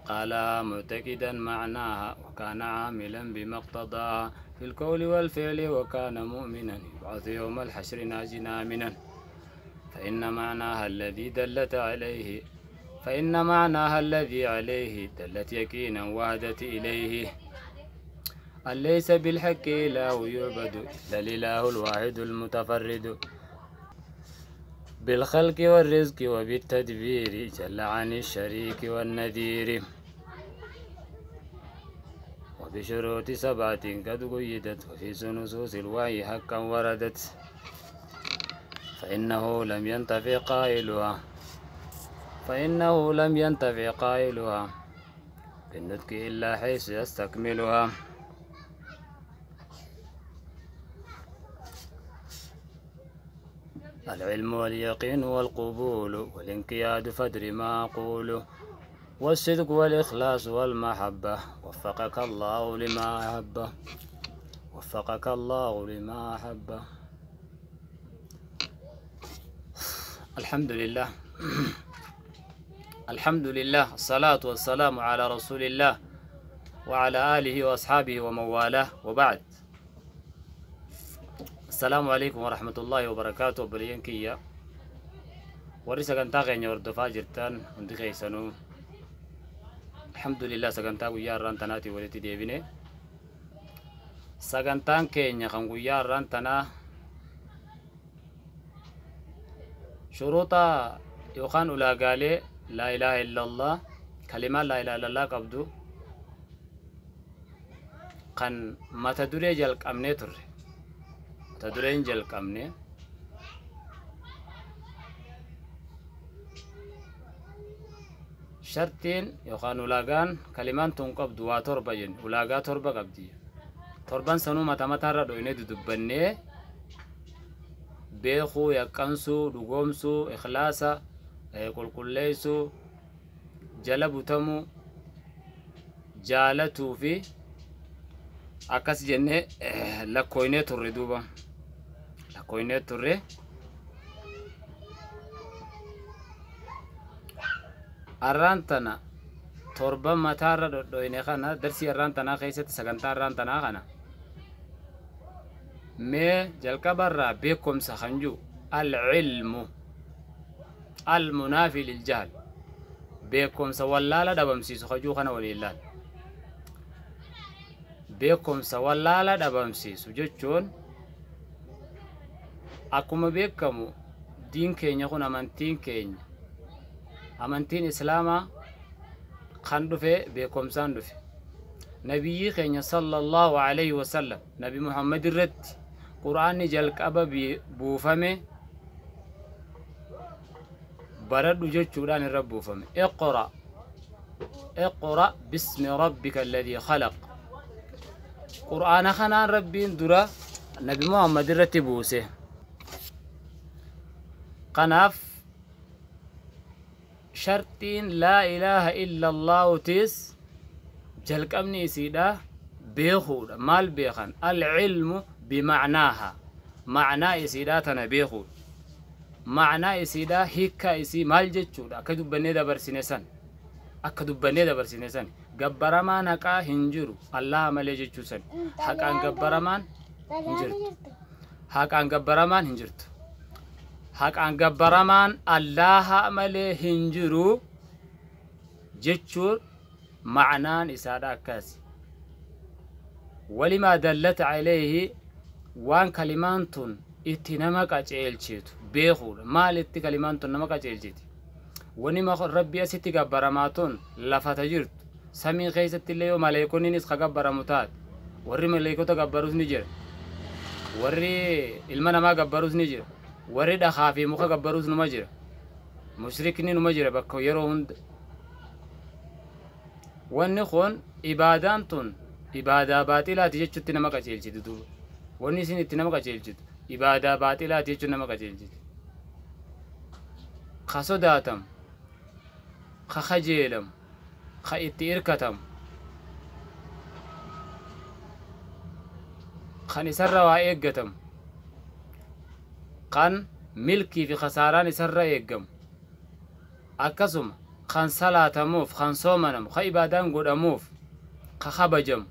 قالها معتقدا معناها وكان عاملا بما اقتضاها في القول والفعل وكان مؤمنا يبعث يوم الحشر ناجنا آمنا. فإن معناها الذي دلت عليه فإن معناها الذي عليه دلت يقينا وهدت إليه أن ليس بالحق إله يعبد إلا الإله الواحد المتفرد بالخلق والرزق وبالتدبير جل عن الشريك والنذير. وبشروط 7 قد قيدت وفي نصوص الوحي حقا وردت فإنه لم ينتفع قائلها فإنه لم ينتفع قائلها بالنطق إلا حيث يستكملها. العلم واليقين والقبول والانقياد فدر ما أقول والصدق والإخلاص والمحبة وفقك الله لما أحبه وفقك الله لما أحبه. الحمد لله الحمد لله الصلاة والسلام على رسول الله وعلى آله وأصحابه ومن والاه وبعد. السلام عليكم ورحمة الله وبركاته. بلينكية warri sagantaa keenya hordofaa jirtan hundi keessanuu alhamdulillah sagantaa guyyaa har'aan tanaatiin walitti deebine. Sagantaan keenya kan guyyaa har'aan tanaa shuruuta yookaan ulaagaalee laa ilaaha illallah kalimaan laa ilaaha illallah qabdu kan mata duree jalqabnee turre mata dureen jalqabne shartiin yookaan ulaagaan kalimaan tun qabdu waa 7 jenne ulaagaa 7 qabdi. Torban sanuu mata mataarra dhoynee dudubbannee beekuu, yaqqansuu, dhugoomsuu, ikhlaasa, qulqulleessuu, jala butamuu, jaalatuu fi akkas jennee lakkooynee turre duuba lakkooynee turre. Arraan tana torban mataarra dhodhoyne kana darsii arraan tanaa keessatti sagantaa arraan tanaa kana mee jalqabarraa beekumsa kan jiru al-ilmu al-munaafi liljahl beekumsa wallaala dhabamsiisu kajuu kana waliin ilaal. Beekumsa wallaala dhabamsiisu jechuun akkuma beekamu diin keenya kun amantiin keenya amantiin islaamaa kan dhufe beekumsaan dhufe. Nabiyyi keenya sallallahu alayhi wasallam nabi Muhammad irratti qur'aanni jalqaba buufame baradhu jechuudhaan irra buufame. Iqra iqra bismi rabbika alladhi khalaq. Qur'aana kanaan rabbiin dura nabi Muhammad irratti buuse. Kanaaf shartiin laa ilaaha illa Allaahutis jalqabni isiidha beekuudha. Maal beekan? Al-ilmu bimacnaaha macnaa isiidha tana beekuudha. Macnaa isiidha hiikkaa isii maal jechuudha akka dubbannee dabarsine san akka dubbannee dabarsine san gabbaramaan haqaa hin jiru Allaha malee jechuu san haqaan gabbaramaan hin jirtu haqaan gabbaramaan hin jirtu haqaan gabbaramaan Allaha malee hin jiru jechuun macnaan isaadha akkas. Walimaa dallat alayhi waan kalimaan tun itti nama qaceelchitu beekuudha. Maal itti kalimaan tun nama qaceelchiti? Wani rabbi asitti gabbaramaa tun lafata jirtu samii keessatti illee yoo maleekonniinis ka gabbaramu taate warri maleekota gabbarus ni jira, warri ilma namaa gabbarus ni jira, warri dhakaa fi muka gabbarus numa jira, mushrikni numa jira bakka yeroo hunda. Wanni kun ibaadaan tun ibaadaa baaxilaati jechuutti nama qaceelchiti duuba. Wanni isin itti nama qaceelchitu ibaadaa baaxilaati jechuun nama qaceelchiti. Ka sodaatamu, ka kajeelamu, ka itti irkatamu, kan isarra waa eeggatamu, kan milkii fi khasaaraan isarra eeggamu, akkasuma Kan salaatamuuf, kan soomanamu, ka ibaadaan godhamuuf, ka kabajamu,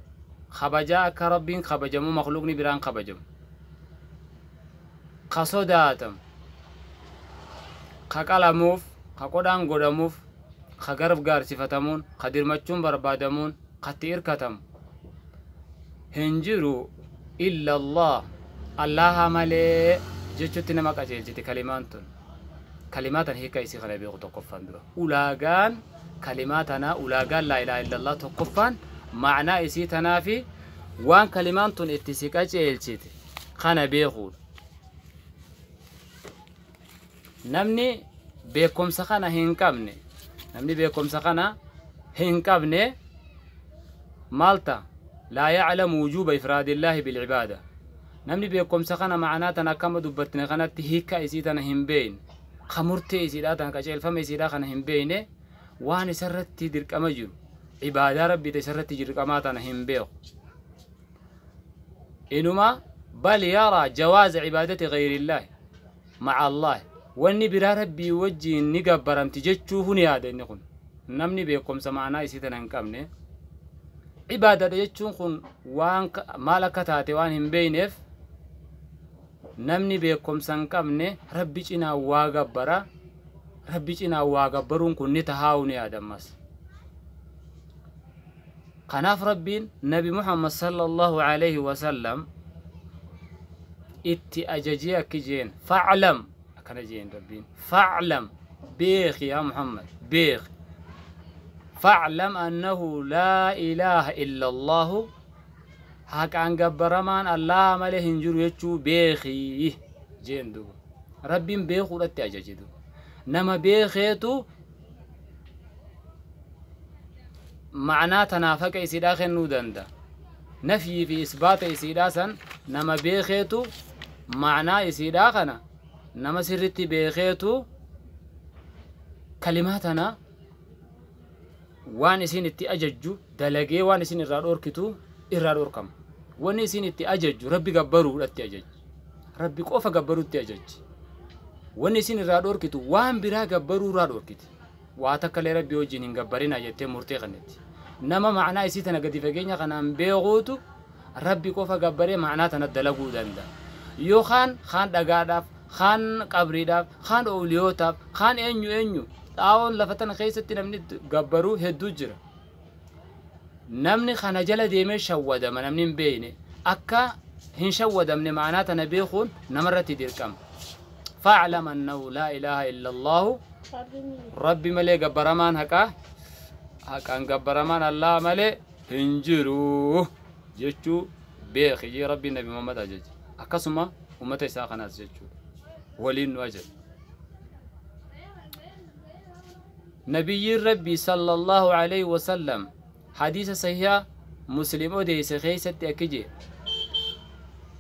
kabajaa akka Rabbiin kabajamu makhluuqni biraan kabajamu, ka sodaatamu, ka qalamuuf, ka qodhaan godhamuuf, ka gargaarsifatamuun, ka dirmachuun barbaadamuun, katti irkatamu hin jiru illa Allah, Allaha malee jechutti nama qajeelchiti kalimaan tun. Kalimaa tan hiika isii kana beeku tokkoffaan dura. Ulaagaan kalimaa tanaa, ulaagaan laa ilaaha illallah tokkoffaan ma'anaa isii tanaa fi waan kalimaan tun itti si qajeelchite kana beekuudha. Namni beekumsa kana hin qabne, namni beekumsa kana hin qabne maal ta'a? Laa ya'lamu wujuuba ifraadillaahi bilcibaada. Namni beekumsa kana ma'anaa tana akkama dubbattine kanatti hiika isii tana hin beekne, ka murtee isiidhaa tana qajeelfama isiidhaa kana hin beekne, waan isarratti dirqama jiru ibaadaa Rabbii ta isarratti dirqamaa tana hin beeku. Inuma bal yaraa jawaaza cibaadati gayrillaahi ma'a Allaah, wanni biraa Rabbii wajjiin ni gabbaramti jechuu ni yaada inni kun. Namni beekumsa ma'anaa isii tana hin qabne ibaadaadha jechuun kun waan maal akka taate waan hin beekneef, namni beekumsa hin qabne Rabbi cinaa waa gabbara, Rabbi cinaa waa gabbaruun kun ni tahaa'u ni yaada ammas. Kanaaf Rabbiin Nabi Muhammad sallallahu alaihi wasallam itti ajajee akki jeen, fa'lam akkana jeen Rabbiin, fa'lam beeki yaa Muhammad beeki, fa'lam annahu laa ilaaha illa Allahu, haqaan gabbaramaan Allaha malee hin jiru jechuu beekii jeen duuba. Rabbiin beekuudhatti ajaje duuba. Nama beekeetu ma'anaa tanaaf haqa isiidhaa kennuu danda'a. Nafyii fi isbaata isiidhaa san nama beekeetu ma'anaa isiidhaa kana nama sirritti beekeetu kalimaa tana waan isin itti ajajju dalagee waan isin irraa dhorkitu irraa dhorkama. Wanni isin itti ajajju Rabbi gabbaruudhatti ajajji. Rabbi qofa gabbaruutti ajajji. Wanni isin irraa dhorkitu waan biraa gabbaruu irraa dhorkiti. Waa takka illee Rabbi wajjin hin gabbarina jettee murtee kennitti. Nama ma'anaa isii tana gadi fageenya kanaan beekuutu Rabbi qofa gabbaree ma'anaa tana dalaguu danda'a. Yookaan kaan dhagaadhaaf, kaan qabriidhaaf, kaan ooliyootaaf, kaan eenyu eenyu xaa'oon lafa tana keessatti namni gabbaruu hedduu jira. Namni kana jala deemee shawwadama namni hin beekne akka hin shawwadamne ma'anaa tana beekuun namarratti dirqama. Fa'lam annahu laa ilaaha illa Allahu, Rabbi malee gabbaramaan haqaa haqaan gabbaramaan Allah malee hin jiru jechuu beeki jee Rabbiin Nabi Muhammad ajaje. Akkasuma ummata isaa kanaas jechuudha. Waliin nu ajaje. Nabiyyiin Rabbii sallallahu alaihi wasallam hadiisa sahiha Muslim odeesse keessatti akki jee,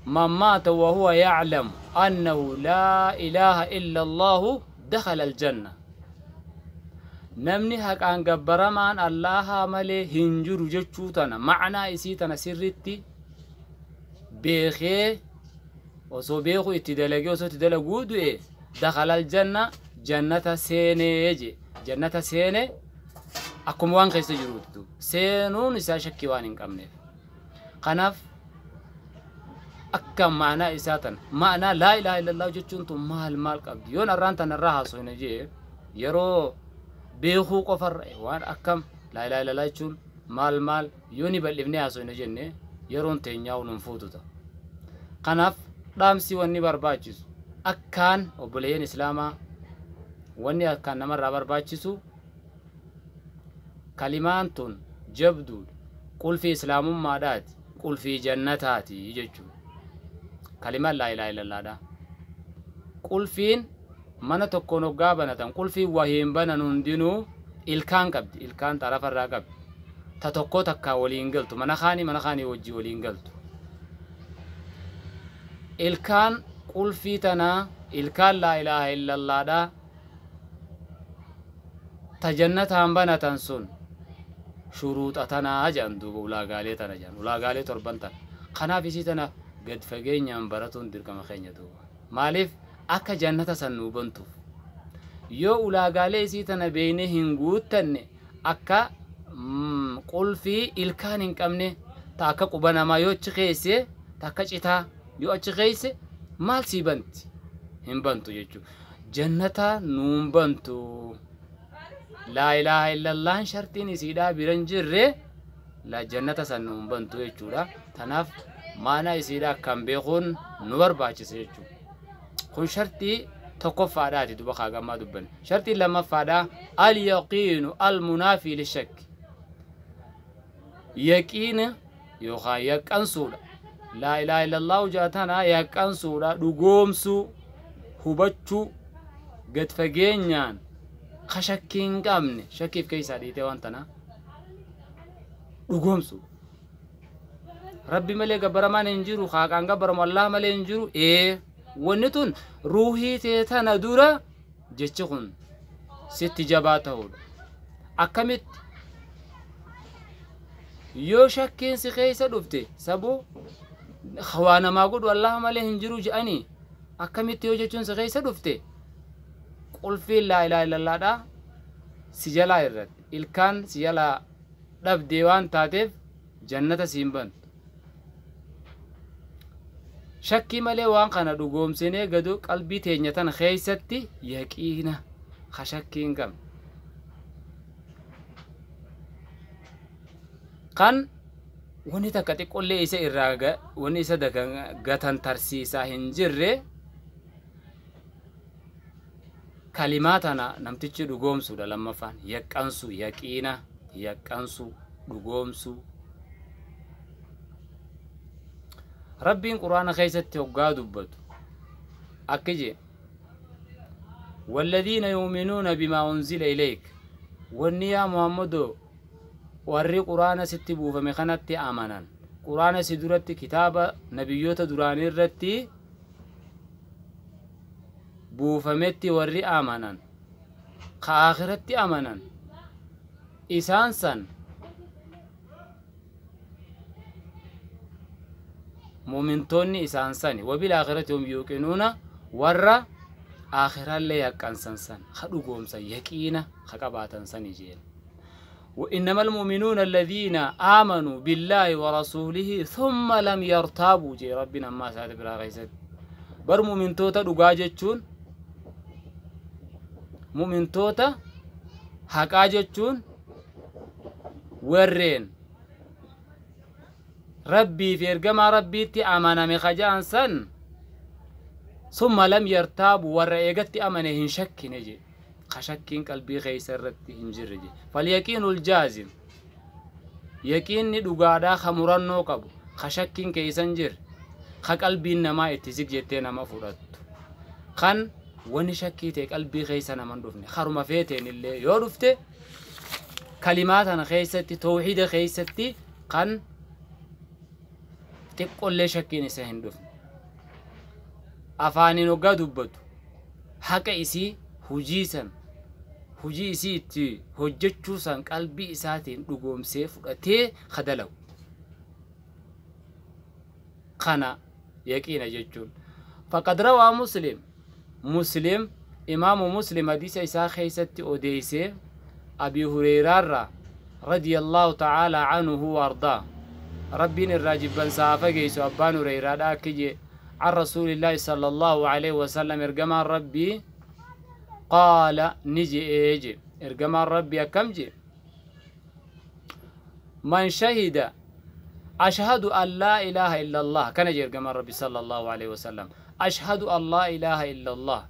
man maata wa huwa ya'lamu annahu laa ilaaha illa Allahu dakhala aljanna. Namni haqaan gabbaramaan Allaha malee hin jiru jechuu tana ma'anaa isii tana sirritti beekee osoo beeku itti dalagee osoo itti dalaguu du'e dakhala aljanna, jannata seenee je, jannata seene akkuma waan keessa jiruutti seenuun isaa shakkii waan hin qabneef. Kanaaf akka ma'anaa isaa tana ma'anaa laa ilaaha illallah jechuun tun maal maal qabdi yoon arraan tana irraa haasofne jee yeroo beekuu qofarra waan akkam laa ilaaha illallah jechuun maal maal yoo ni bal'ifnee haasofne jenne yeroon teenyaa nuun fuutu ta'a. Kanaaf dhaamsi wanni barbaachisu akkaan obboleeyyan islaamaa wanni akkaan namarraa barbaachisu kalimaan tun jabduudha, qulfii islaamummaadhaati, qulfii jannataati jechuudha. Kalimaan laa ilaaha illallaadha. Qulfiin mana tokkoon hoggaa banatan qulfiin wahiin banan hundinuu ilkaan qabdi, ilkaan xarafarraa qabdi. Ta tokko takkaa waliin galtu, mana kaanii wajjii waliin galtu. Ilkaan qulfii tanaa, ilkaan laa ilaaha illallaadha. Ta jannataan banatan sun shuruuxa tanaa jedhan duuba, ulaagaalee tana jedhan, ulaagaalee torban tana. Kanaaf isii tana gad fageenyaan baratuun dirqama keenya duuba. Maaliif akka jannata san nuu bantuuf. Yoo ulaagaalee isii tana beeynee hin guuttanne, akka qulfii ilkaan hin qabne, ta akka quba namaa yoo achi keesse, ta akka citaa yoo achi keesse, maal sii banti? Hin bantu jechuudha. Jannata nuun bantu. Laa ilaaha illallahan shartiin isiidhaa bira hin jirre, la jannata san nuun bantu jechuudha. Tanaaf maanaa isiidhaa akkaan beekuun nu barbaachisa jechuudha. Kun shartii tokkoffaadhaati duba kaagammaa dubbanne. Shartiin lammaffaadhaa al-yaqiinu al-munaafii lishakki. Yaqiina yookaan yaqqansuudha. Laa ilaaha illallahu jaatana yaqqansuudha, dhugoomsuu, hubachuu, gad fageenyaan ka shakkii hin qabne, shakkiif keessaa dhiitee waan tana dhugoomsu. Rabbi malee gabbaramaan hin jiru, haaqaan gabbaramu Allah malee hin jiru. Ee, wanni tun ruuhii tee tana dura jechi kun sitti jabaa ta'uudha. Akkamitti yoo shakkiin si keessa dhufte, saboo waa namaa godhu Allah malee hin jiru jedhanii, akkamitti yoo jechuun si keessa dhufte, qulfiin laa ilaaha illallaadhaa si jalaa irratti ilkaan si jalaa dhabdee waan taateef jannata siin bantu. Shakkii malee waan kana dhugoomsinee gadu qalbii teenya tana keessatti yaqiina ka shakkii hin qabne. Kan wanni takka xiqqollee isa irraa wanni isa gatan tarsiisaa hin jirre, kalimaa tana namtichi dhugoomsuudha lammaffaan. Yaqqansu, yaqiina yaqqansu, dhugoomsu. Rabbiin Quraana keessatti hoggaa dubbatu akki jee: والذين يؤمنون بما أنزل إليك، wanni yaa Muhammadoo warri Quraana sitti buufame kanatti amanan, Quraana si duratti kitaaba nabiyyoota duraanii irratti buufametti warri amanan, ka akhiratti amanan, isaan san mu'mintoonni isaan sani. وبالآخرة هم يوقنون, warra aakhirallee yaqqansan san, ka dhugoomsan, yaqiina ka qabaatan sani jeen. وإنما المؤمنون الذين آمنوا بالله ورسوله ثم لم يرتابوا، جي ربنا ما سات برا غيست. بر مؤمن توتا دغا جچون، مؤمن توتا حقا جچون، warreen Rabbii fi ergamaa Rabbiitti amaname kajaan san, ثم لم يرتابوا, warra eegatti amane hin shakkine je, ka shakkiin qalbii keessa irratti hin jirre je. فاليقين الجازم, yaqiinni dhugaadhaa ka murannoo qabu, ka shakkiin keessa hin jirre, ka qalbiin namaa itti sig jettee nama fudhattu, kan wani shakkii ta'e qalbii keessa nama hin dhufne, haruma feeteen illee yoo dhufte, kalimaa tana keessatti, tawxiida keessatti kan xiqqollee shakkiin isa hin dhufne, afaaniin hoggaa dubbatu haqa isii hujii san, hujii isii itti hojjechuu san qalbii isaatiin dhugoomsee fudhatee kadalagu, kana yaqiina jechuun. فقد روى مسلم، مسلم، إمام مسلم حديث isaa keessatti odeeyse, أبي هريرة رضي الله تعالى عنه وأرضاه، ربين الراجب سافا جيسو أبان هريرة أكجي، عن رسول الله صلى الله عليه وسلم، إرجما ربي، قال نجي إيجي إرجما ربي كم جي: من شهد أشهد أن لا إله إلا الله، كان جي إرجما ربي صلى الله عليه وسلم: أشهد أن لا إله إلا الله،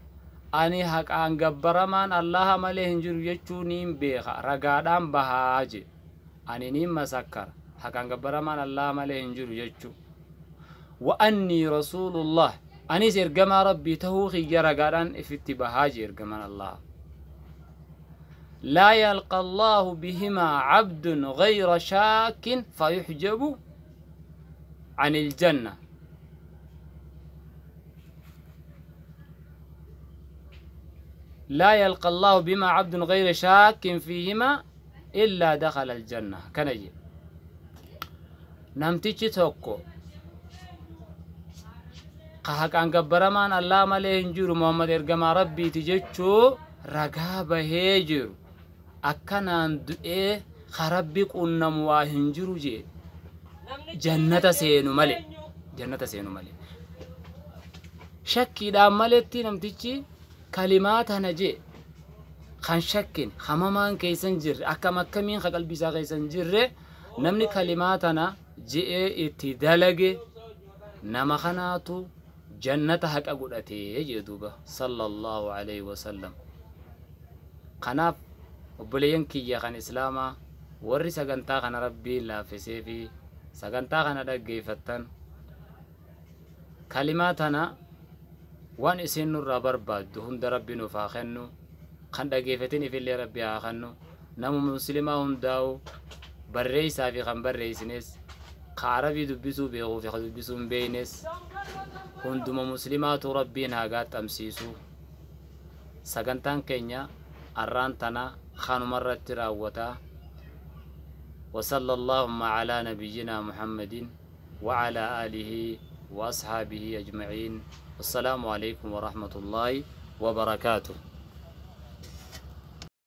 ani haqaan gabbaramaan Allaha malee hin jiru jechuu niin beeka, ragaadhaan bahaa je, ani niin masakkara haqaan gabbaramaan Allaha malee hin jiru jechuu, وأني رسول الله, anis ergamaa Rabbii tahuu kiyya ragaadhaan ifitti bahaa je ergamaan Allah. لا يلقى الله بهما عبد غير شاك فيحجب عن الجنة. لا يلقى الله بما عبد غير شاك فيهما إلا دخل الجنة. كنجي namtichi tokko ka haqaan gabbaramaan Allaa malee hin jiru, Muhammad ergamaa Rabbiiti jechuu Ragaa bahee jiru akkanaan du'ee karabbi qunnamu waa hin jiru jee jannata seenu male, jannata seenu male. Shakkiidhaan maletti namtichi kalimaa tana jee kan shakkin hamamaan keeysan jirre, akkam akkamiin ka qalbii isaa keeysan jirre, namni kalimaa tana je'ee itti dalage nama kanaatu jannata haqa godhatee jee duuba sallallahu alaihi wasallam. Kanaaf obboleeyyan kiyya kan islaamaa, warri sagantaa kana Rabbiin laaffisee fi sagantaa kana dhaggeeffattan, kalimaa tana waan isin nurraa barbaaddu hunda Rabbi nuuf haa kennu, kan dhageeffatin ifillee Rabbi haa kennu. Nama muslimaa hundaa'u, barreessaa fi kan barreessines, ka Arabii dubbisuu beekuu fi ka dubbisuu hin beeynes, hunduma muslimaatu Rabbiin haa gaaxxamsiisu. Sagantaan keenya arraan tana kanumarratti raawwataa. وصلى اللهم على نبينا محمد وعلى آله وأصحابه أجمعين، والسلام عليكم ورحمة الله وبركاته.